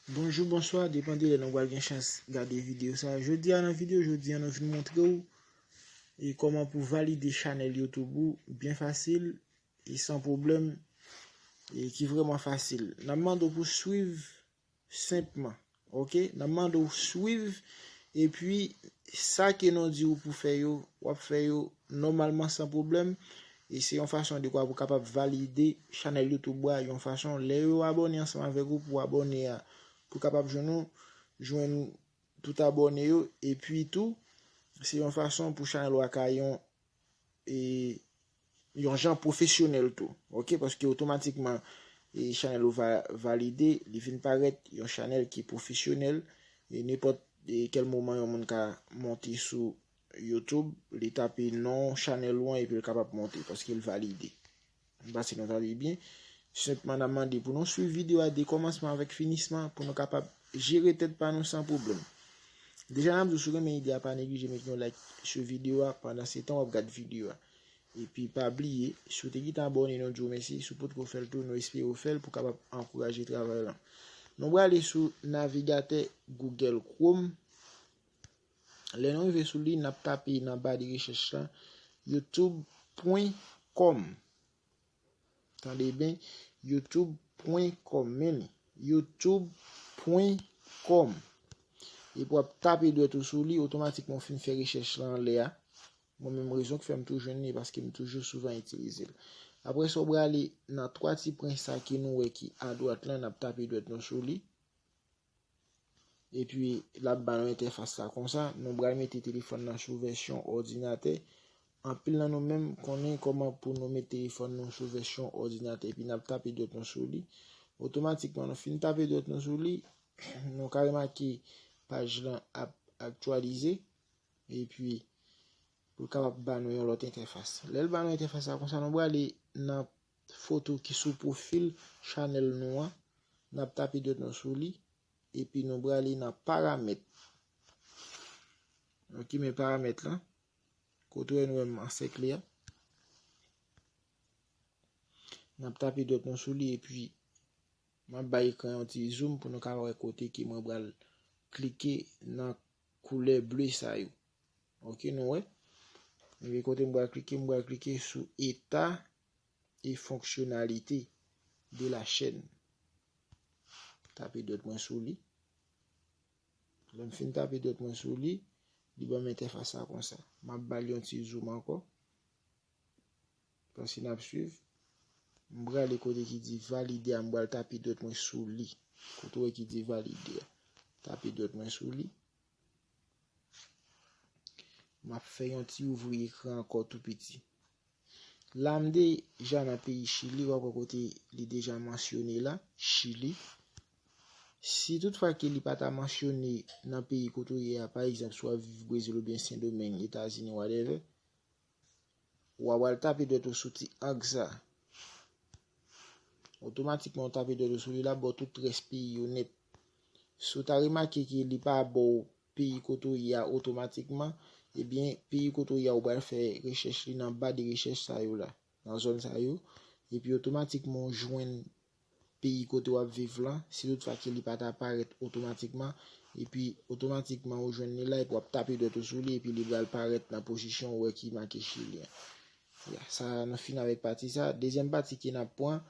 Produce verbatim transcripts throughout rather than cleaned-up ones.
Bonjou, bonswa, depann de lè nou pral gen chans gade videyo sa. Jodi a nan videyo jodi a nou vin montre w e kòman pou valide chanèl YouTube ou byen fasil e san pwoblèm e ki vrèman fasil. N ap mande w pou swiv senpman, oke? N ap mande w swiv epi sa ke nou di w pou fè yo, w ap fè yo nòmalman san pwoblèm. E se yon fason dekwa pou kapab valide chanèl YouTube ou a yon fason. Lè yo abòne ansanm avèk ou pou abòne a, pou kapab jwenn ou, jwenn tout abòne yo. Epi tou, se yon fason pou chanèl ou a ka yon, e, yon jan pwofesyonèl tou. Oke? Paske otomatikman, e, chanèl ou va valide, li vin parèt yon chanèl ki pwofesyonèl. E nenpòt e kèl moman yon moun ka monte sou YouTube, li tape non chanèl ou an epi l kapab monte paske l valide. M panse nou tande byen. Senpman n ap mande pou nou swiv videyo a de kòmansman avèk finisman pou nou kapab jere tèt pa nou san pwoblèm. Deja n ap di w si w renmen ide a pa neglije met yon like sou videyo a, pandan se tan w ap gad videyo a. Epi pa bliye, si w te gentan abòne, nou di w mèsi. Si w potko fè l tou, nou espere w fè l pou w kapab ankouraje travay lan. Nou prale sou navigatè Google Chrome. Lè nou rive sou li, n ap tape nan ba de rechèch lan youtube pwen kòm. Tande byen, youtube pwen kòm, men li, youtube pwen kòm. Epi w ap tape dwèt ou sou li, otomatikman w fin fè rechèch lan anlè a. Mwen menm, rezon k fè m tou jwenn li, paske m toujou souvan itilize l. Apre sa, w prale nan twa ti pwen sa ke nou wè ki adwat lan, n ap tape dwèt nou sou li. Epi, l ap ba nou entèfas la konsa. Nou pral mete telefòn nan sou vèsyon òdinatè. Anpil nan nou menm konnen kòman pou nou met telefòn nou sou vèsyon òdinatè. Epi, n ap tape dwèt nou sou li. Otomatikman, nou fin tape dwèt nou sou li, nou ka remake paj lan ap aktyalize. Epi, pou l kapab ba nou yon lòt entèfas. Lè l ba nou entèfas la konsa, nou prale nan foto ki sou pwofil chanèl nou an. N ap tape dwèt nou sou li. Epi nou prale nan paramèt. Ok, men paramèt lan. Kote w wè nou wè m ansèkle a. N ap tape dwèt nou sou li epi m ap bay ekran yon ti zoom pou nou ka wè kote ke mwen pral klike nan koulè ble sa yo. Ok, nou wè. Epi kote m pral klike, m pral klike sou eta e fonksyonalite de la chaîne. Tape dwèt mwen sou li. Lè m fin tape dwèt mwen sou li, li ban m entèfas la konsa. M ap ba l yon ti zoom ankò. Panse n ap swiv. M prale kote ki di valide a, m pral tape dwèt mwen sou li. Kote w wè ki di valide a. Tape dwèt mwen sou li. M ap fè yon ti ouvri ekran ankò tou piti. La m deja nan peyi Chili, w ap wè kote li deja mansyone la, Chili. Si toutfwa ke li pa ta mansyone nan peyi kote w ye a, pa egzanp, si w ap viv Brezil oubyen Sendomeng, Etazini, whatever, w a pral tape dwèt ou sou ti ang sa. Otomatikman, w tape dwèt ou sou li, l ap ba w tout rès peyi yo nèt. Si w ta remake ke li pa ba w peyi kote w ye a otomatikman, ebyen, peyi kote w ye a, ou pral fè rechèch li nan ba de rechèch sa yo la, nan zòn sa yo. Epi, otomatikman, w jwenn peyi kote w ap viv lan, si toutfwa ke li pa ta parèt otomatikman, epi otomatikman ou jwenn li la, epi w ap tape dwèt ou sou li, epi li pral parèt nan pozisyon ou wè ki make Chili an. Ya, sa nou fin avèk pati sa. Dezyèm pati ke n ap pran,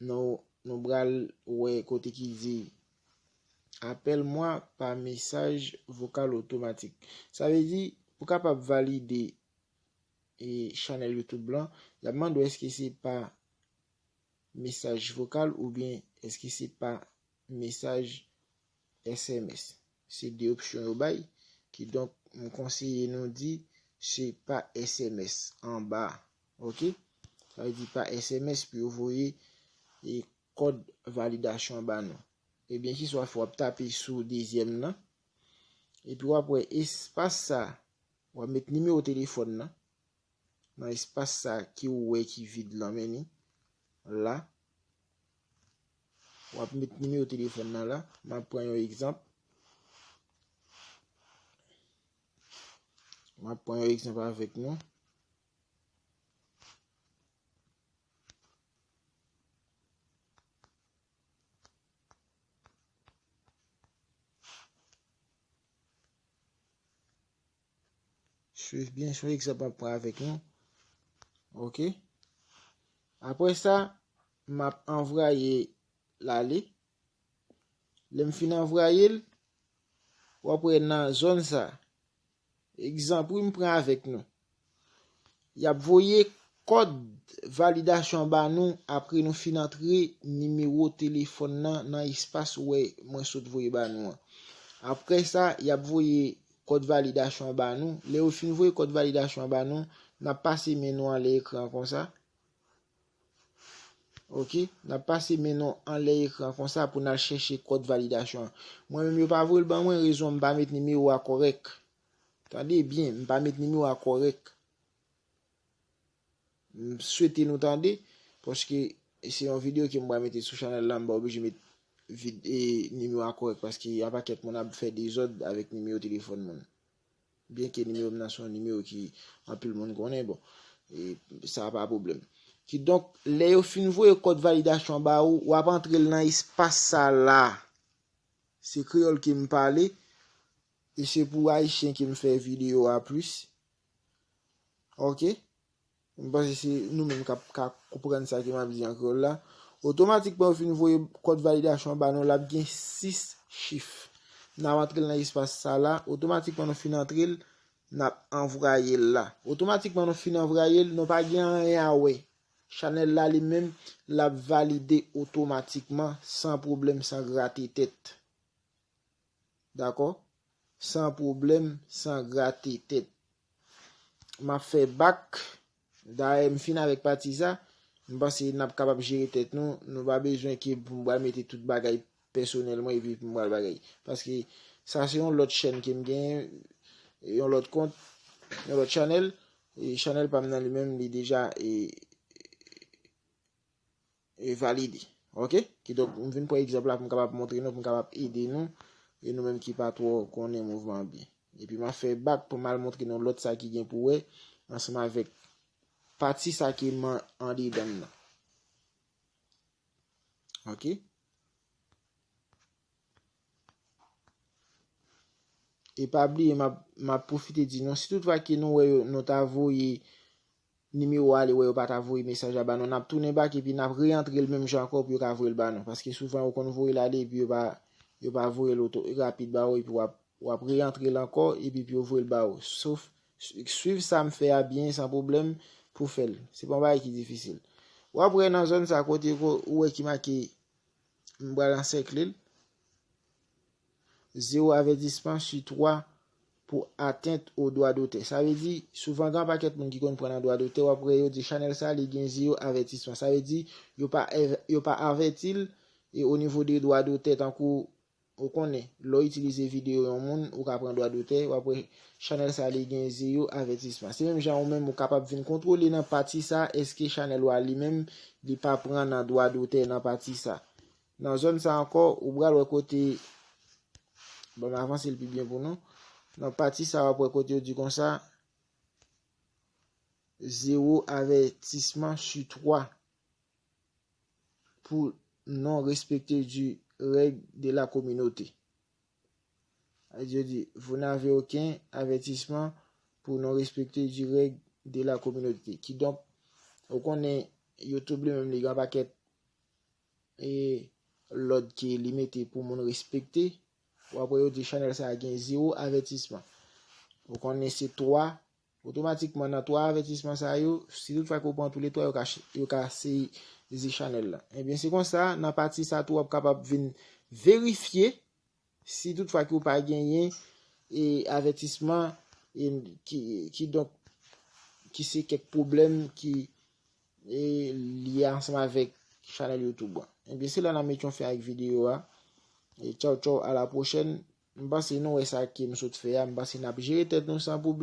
nou, nou pral wè kote ki di, appelle-moi par message vocal automatique. Sa vle di, pou kapab valide e chanèl YouTube lan, y ap mande w èske se pa mesaj vokal oubyen èske se pa mesaj S M S. Se de opsyon yo bay. Kidonk, m konseye nou di se pa S M S anba a. Oke? Sa vle di pa S M S pou yo voye e kòd validasyon an ba nou. Ebyen, ki sa w ap fè, w ap tape sou dezyèm nan. Epi w ap wè espas sa, w ap met nimewo telefòn nan. Nan espas sa ke w wè ki vid lan, men ni la. W ap met nimewo telefòn nan la. M ap pran yon egzanp. M ap pran yon egzanp avèk nou. M ap pran yon egzanp avèk nou. Swiv byen, se yon egzanp m ap pran avèk nou. Ok. Apre sa, m ap anvwaye l ale. Lè m fin anvwaye l, w ap wè nan zòn sa. Egzanp, wi, m pran avèk nou. Y ap voye kòd validasyon an ba nou apre nou fin antre nimewo telefòn nan nan espas ou wè mwen sot voye ba nou an. Apre sa, y ap voye kòd validasyon an ba nou. Lè yo fin voye kòd validasyon an ba nou, n ap pase men nou anlè ekran konsa. Ok, n ap pase men nou anlè ekran konsa pou n al chèche kòd validasyon an. Mwen menm yo pa voye l ban mwen, rezon m pa met nimewo a kòrèk. Tande byen, m pa met nimewo a kòrèk. M swete nou tande, paske se yon videyo ke m pral mete sou chanèl la, m pa oblije met vid-, e, nimewo a kòrèk, paske yon pakèt moun ap fè dezòd avèk nimewo telefòn moun. Byenke nimewo m nan se yon nimewo ki anpil moun konnen, bon, e, sa pa pwoblèm. Kidonk, lè yo fin voye kòd validasyon ba ou, w ap antre l nan espas sa la. Se kreyòl ke m pale, e se pou Ayisyen ke m fè videyo a plis. Ok? M panse se nou menm k ap ka konprann sa ke m ap di an kreyòl la. Otomatikman, yo fin voye kòd validasyon an ba nou, l ap gen sis chif. N ap antre l nan espas sa la. Otomatikman, nou fin antre l, n ap anvwaye l la. Otomatikman, nou fin anvwaye l, nou pa gen anyen a wè. Chanèl la, li menm, l ap valide otomatikman, san pwoblèm, san grate tèt. Dakò? San pwoblèm, san grate tèt. M ap fè bak. Dayè, m fin avèk pati sa. M panse n ap kapab jere tèt nou. Nou pa bezwen ke pou m pral mete tout bagay pèsonèl mwen epi pou m pral bagay. Paske sa se yon lòt chèn ke m genyen, yon lòt kont, yon lòt chanèl. E chanèl pa m nan li menm, li deja, e, e valide. Ok? Kidonk, m vin pran egzanp la pou m kapab montre nou, pou m kapab ede nou, e nou menm ki pa twò konnen mouvman an byen. Epi m ap fè bak pou m al montre nou lòt sa ki gen pou wè ansanm avèk pati sa ki man andedan m nan. Ok? E pa bliye, m ap, m ap pwofite di nou, si toutfwa ke nou wè yo, nou ta voye nimewo a, li wè yo pa ta voye mesaj la ba nou, n ap tounen bak epi n ap reyantre l menm jan ankò pou yo ka voye l ba nou. Paske souvan yo konn voye l ale epi yo pa, yo pa voye l oto-, rapid ba ou epi w ap, w ap reyantre l ankò epi pou yo voye l ba ou. Sof, swiv sa m fè a byen san pwoblèm pou fè l. Se pa yon bagay ki difisil. W ap wè nan zòn sa kote ko-, ou wè ki make, m pral ansèkle l. Zéro avertissement sur trois pour atteinte aux droits d'auteur. Sa vle di, souvan gen yon pakèt moun ki konn pran nan dwa dotè, w ap wè yo di chanèl sa li gen zéro avertissement. Sa vle di, yo pa, yo pa avèti l, e o nivo de dwa dotè, tankou, ou konnen, lè w itilize videyo yon moun, ou ka pran dwa dotè, w ap wè chanèl sa li gen zéro avertissement. Se menm jan ou menm ou kapab vin kontwole nan pati sa, èske chanèl ou a li menm, li pa pran nan dwa dotè nan pati sa. Nan zòn sa ankò, ou pral wè kote, bon, m avanse l pi byen pou nou. Nan pati sa, w ap wè kote yo di konsa, zéro avertissement sur trois pour non-respect du règle de la communauté. Sa vle di, yo di, vous n'avez aucun avertissement pour non-respect du règle de la communauté. Kidonk, ou konnen YouTube li menm li gen yon pakèt e lòd ke li mete pou moun respekte, w ap wè yo di chanèl sa a gen zéro avertissement. Ou konnen se twa, otomatikman nan twa avètisman sa yo, si toutfwa ke w pran toulètwa, yo ka, yo ka sezi chanèl la. Ebyen, se konsa, nan pati sa tou, w ap kapab vin verifye si toutfwa ke w pa genyen, e, avètisman, e, ki, kidonk, ki se kèk pwoblèm ki, e, lye ansanm avèk chanèl YouTube an. Ebyen, se la n ap met yon fen ak videyo a. E tchaw, tchaw, a la pwochèn. M panse nou wè sa ke m sot fè a. M panse n ap jere tèt nou san pwoblèm.